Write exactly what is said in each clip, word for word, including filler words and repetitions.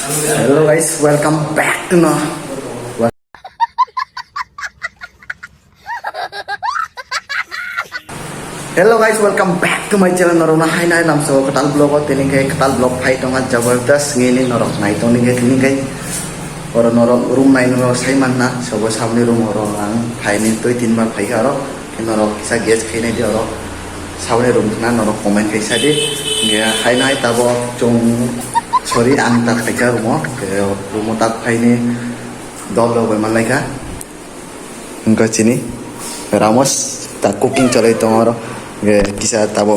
Hello guys, welcome back to no. Hello guys, welcome back to my channel. Norok na hai nai lamso kwtal vlog o tini khe kwtal vlog phai tonga jabardast ngini norok nai toni khe tini khe oro norok room nai norok sai manna sobo sabni room oro ang phai ni twi tin bar phai kha oro norok kisa guess khai nai di oro sabni room khna norok comment khai sa di. Nge hai nai tabo chung sorry ang tak phai kha room o room o tak phai ni dol rok bai man lai kha. Wngkha chini Ramos ta cooking cholai tongo oro. Hwnkhe kisa tabo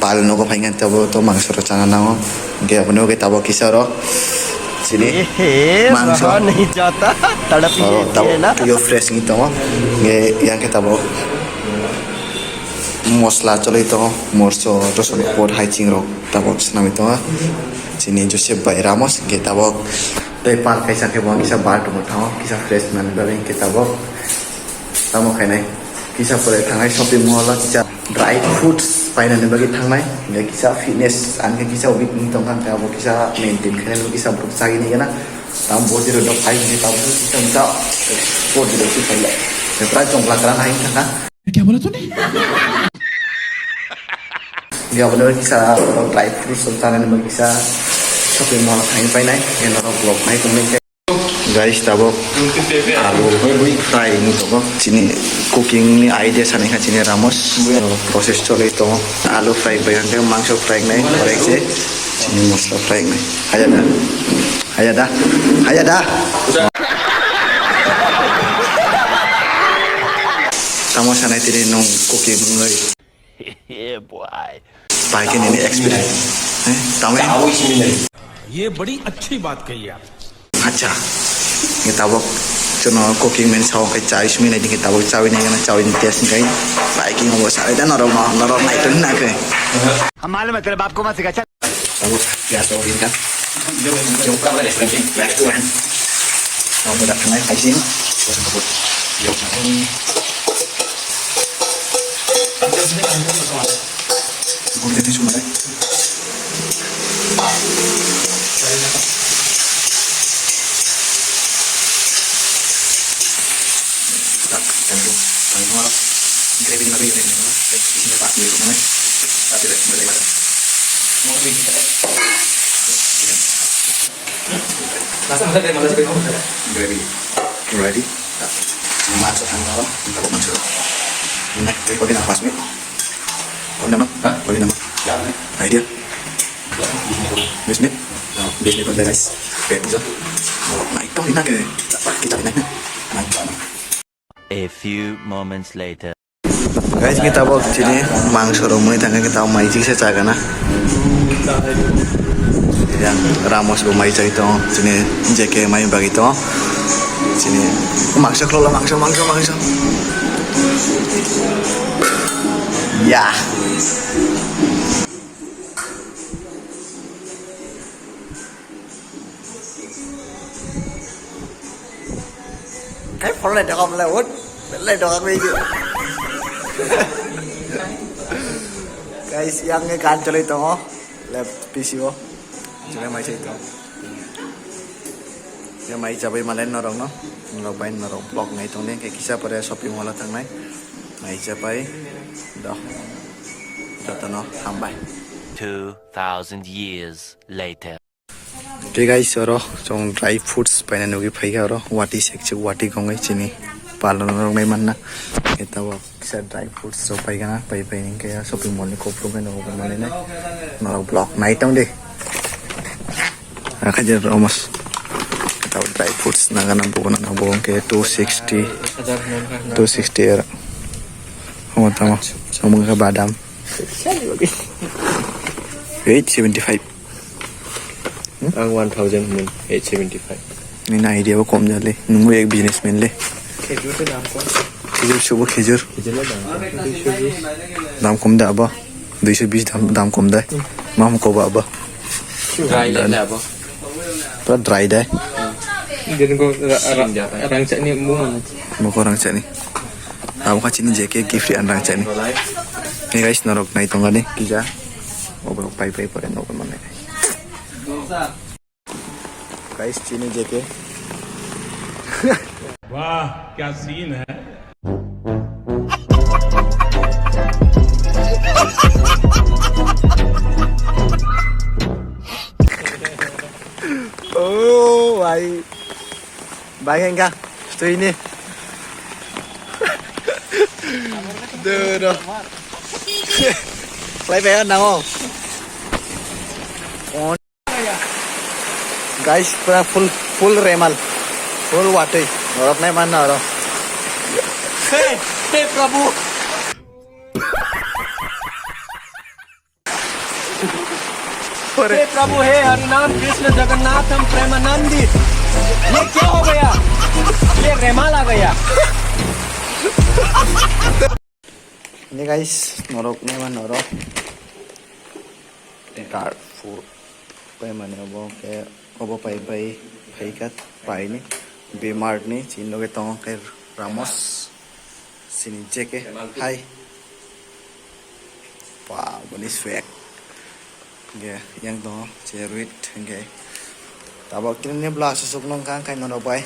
pal nogo phaikhe tabo to mangso rok chana nango. Hwnkhe aboni bagwi tabo kisa oro chini Ehe, mangso. Waha nahi jata, tadap oro ye tabo na. Twiyo fresh wngwi tongo. Hwnkhe yang khe tabo mosla cholai tongo, morso, rosoni pot, haiching rok tabo swnamwi tongo. Chini Joseph bai Ramos hwnkhe tabo. Tei pal kaisa khe bo kisa bar tongwi thango, kisa fresh manwi bagwi hwnkhe tabok tamo khainai. Kisa pore thangnai shopping mall o kisa dry fruits painani bagwi thangnai. Hwnkhe kisa fitness ang khe kisa weak wngwi tongkha, hwnkhe abo kisa maintain khainani bagwi kisa bwrwk chagini gana. Tamo body rok phai hwnkhe tabok kisa wngkha body rok se phailai. Hwnkhe pura chongla kwrang hai wngkha. क्या बोला तूने? Hwnkhe abono kisa dry fruits rok chanani bagwi kisa shopping mall o thangwi painai. Hwnkhe norok vlog nai tongwi khe. Guys, tabok alu fry wngwi tongo. Chini cooking ni idea sanai kha chini Ramos. Process cholwi tongo. Alu fry bai hwnkhe mangso fry wngnai, fry se chini mosla fry wngnai. Haya da. Haya da. Haya da. Tamo sanai tini nwng cooking wngwi. Yeah, boy. Pai khe nini experience. Eh, tamo. ये बड़ी अच्छी बात कही आप। Acha. Ni tabok jono cooking men sao kai chai sumi nai ding tabok chawi nai gana chawi ni test kai. Pai khe mo sai da norok no norok nai tong na kai. हम मालूम है तेरे बाप को मत सिखा, चल। Tabok ya to rin ka. Restaurant. Tabok da kanai haisin. Gravy. Ready. Macho ang tawon, ang tawon macho. Next, ready na pas mi? Kau nama? Hah? Kau nama? Idea. Bismit. Bismit, guys. Pet bisa. Oh, naik kau ini ke. Kita ini. Naik. A few moments later. Guys, hwnkhe tabok chini mangso rok mwnwi thangkha, hwnkhe tabok mai chiksa chagana. Yang Ramos bo mai chai tongo, chini J K mai bagwi tongo. Chini mangso khuloklo, mangso, mangso, mangso. Ya. Kai phone lai doka mole ut, lai doka koi di. Guys, yang nge kan chalai tongo, lap P C o. Chale mai chai tongo. Ya mai chabai malai norok no, norok bai norok vlog nai tong de, ke kisa pore shopping mall o thangnai. Mai chabai, do, jotono hambai. Two thousand years later. Tei guys, oro chwng dry fruits paina nugwi phaikha oro, wati sek sek wati kongwi chini palon rok nai manna. Tabok kisa dry fruits rok paigana, pai pai hwnkhe shopping mall ni kopor khe nogo manwi nai. Norok vlog nai tong di. Akhaje romos. Tabok dry fruits nagana bugo nana bugo hwnkhe two sixty, two sixty era. Omo tamo, omo khe badam. Eight seventy five. Ang one thousand mun, eight seventy five. Nini idea bo kom jale. Nungbo ek businessman le. Khejur se dam kom. Khejur subo khejur. Khejur le dam kom. Dam kom da abo. Duiso bis dam, dam kom da. Mam ko ba abo. Dry le da abo. Pura dry da. Jadi ko rang chani mu mana. Mo ko rang chani. Abo kha chini J K gift an rang chani. Hey guys, norok nai tongani kija. Obo pai pai pore nogo mane. Guys, chini J K. वाह, क्या सीन है। Oh, bhai. Bhai, enka, stui ni. Duro. Lai bhai, nango. Guys, pura full, full remal, full watwi. Norok nai man na oro. He, he Prabhu. Ore. हे प्रभु, हे हरिनाम कृष्ण जगन्नाथ हम प्रेमानंदी। ये क्या हो गया? ये रेमाल आ गया। Ini guys, norok nai man norok. Darfur. Pai mane obo ke, obo pai pai, pai kat pai ni. B Mart ni, chini loge tongo ke Ramos. Sini J K. Hai. Wow, boni swag. Hingke yang tongo, cherwit, hingke. Tabok kini ni vlog susuk nung kang kai norok bai.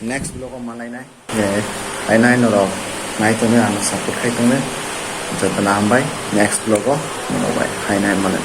Next vlog o malai nai. Hingke, hai nai norok. Nai tongni ang support khai tongni. Jotono hambai. Next vlog o norok bai. Hai nai malai.